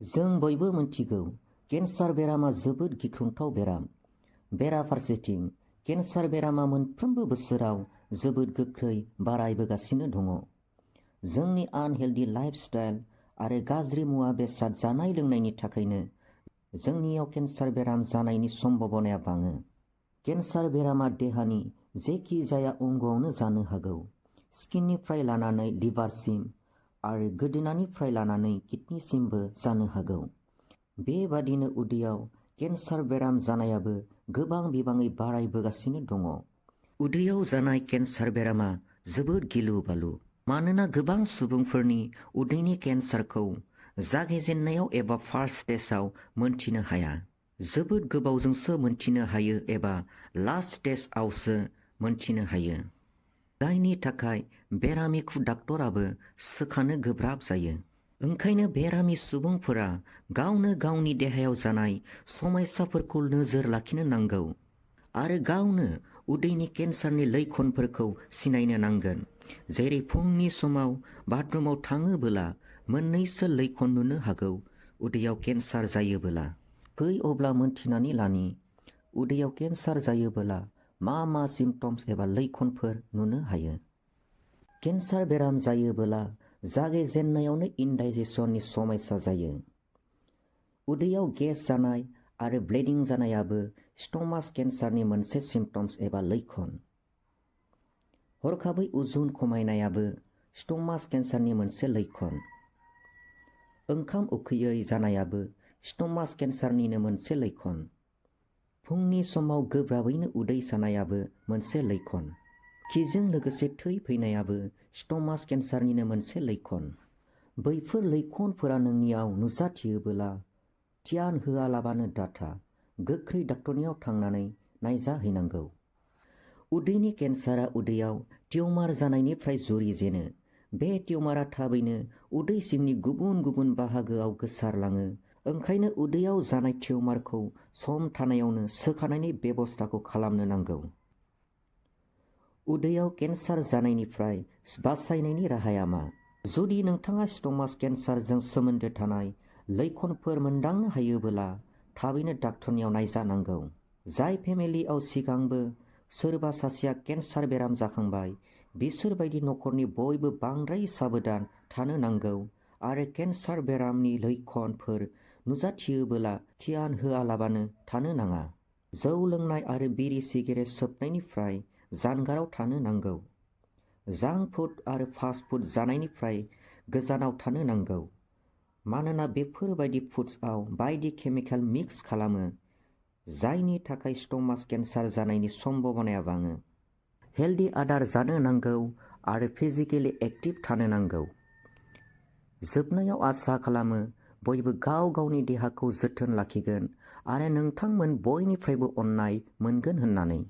जों बयबो मिन्थिगौ केन्सार बेरामा जोबोद गिख्रंथाव बेराम। बेराफारसेथिं केन्सार बेरामा मोनफ्रोमबो बोसोराव जोबोद गोख्रै बारायबोगासिनो दङ। जोंनि आनहेल्दि लाइफस्टाइल आरो गाज्रि मुवा बेसाद जानाय लोंनायनि थाखायनो जोंनियाव केन्सार बेराम जानायनि सम्भावनाया बाङो। केन्सार बेरामा देहानि जेखि जाया अंगआवनो जानो हागौ, स्किननिफ्राय लानानै लिभारसिम आरो गोदोनानिफ्राय लानानै किडनिसिमबो जानो हागौ। बेबादिनो उदैयाव केन्सार बेराम जानायाबो गोबां बिबाङै बारायबोगासिनो दङ। उदैयाव जानाय केन्सार बेरामा जोबोद गिलु-बालु, मानोना गोबां सुबुंफोरनि उदैनि केन्सारखौ जागायजेननायाव एबा फार्स्ट स्टेजआव मोनथिनो हाया। जोबोद गोबावजोंसो मोनथिनो हायो एबा लास्ट स्टेजआवसो मोनथिनो हायो। जायनि थाखाय बेरामिखौ डाक्टराबो सोखानो गोब्राब जायो। ओंखायनो बेरामि सुबुंफोरा गावनो गावनि देहायाव जानाय समस्याफोरखौ नोजोर लाखिनो नांगौ आरो गावनो उदैनि केन्सारनि लैखोनफोरखौ सिनायनो नांगोन। जेरै फुंनि समाव बाथरुमाव थाङोबोला मोननैसो लैखोन नुनो हागौ उदैयाव केन्सार जायोबोला। फै अब्ला मोनथिनानै लानि उदैयाव केन्सार जायोबोला मा मा सिम्पटम्स एबा लैखोनफोर नुनो हायो। केन्सार बेराम जायोबोला जागायजेननायावनो इनडाइजेसननि समस्या जायो। उदैयाव गेस जानाय आरो ब्लिडिं जानायाबो स्टमाक केन्सारनि मोनसे सिम्पटम्स एबा लैखोन। हरखाबै उजुन खमायनायाबो स्टमाक केन्सारनि मोनसे लैखोन। ओंखाम उखैयै जानायाबो स्टमाक केन्सारनिनो मोनसे लैखोन। फुंनि समाव गोब्राबैनो उदै सानायाबो मोनसे लैखोन। खिजों लोगोसे थै फैनायाबो स्टमाक केन्सारनिनो मोनसे लैखोन। बैफोर लैखोनफोरा नोंनियाव नुजाथियोबोला ध्यान होआलाबानो दाथा, गोख्रै डाक्टरनियाव थांनानै नायजाहैनांगौ। उदैनि केन्सारा उदैयाव टिउमार जानायनिफ्राय जुरिजेनो। बे टिउमारा थाबैनो उदै सिंनि गुबुन गुबुन बाहागोआव गोसारलाङो। ओंखायनो उदैयाव जानाय टिउमारखौ सम थानायावनो सोखानायनि बेबस्थाखौ खालामनो नांगौ। उदैयाव केन्सार जानायनिफ्राय बासायनायनि राहाया मा? जुदि नोंथाङा स्टमाक केन्सारजों सोमोन्दो थानाय लैखोनफोर मोनदांनो हायोबोला थाबैनो डाक्टरनियाव नायजानांगौ। जाय फेमिलियाव सिगांबो सोरबा सासेया केन्सार बेराम जाखांबाय, बिसोर बायदि नखरनि बयबो बांद्राय साबधान थानो नांगौ आरो केन्सार बेरामनि लैखोनफोर नुजाथियोबोला ध्यान होआलाबानो थानो नाङा। जौ लोंनाय आरो बिरि सिगारेट सोबनायनिफ्राय जानगाराव थानो नांगौ। जांक फुड आरो फास्ट फुड जानायनिफ्राय गोजानाव थानो नांगौ, मानोना बेफोरबायदि फुड्सआव बायदि केमिकेल मिक्स खालामो, जायनि थाखाय स्टमाक केन्सार जानायनि सम्भावनाया बाङो। हेल्दि आदार जानो नांगौ आरो फिजिकेलि एक्टिभ थानो नांगौ। जोबनायाव आसा खालामो बयबो गाव गावनि देहाखौ जोथोन लाखिगोन आरो नोंथांमोन बयनिफ्रायबो अननाय मोनगोन होननानै।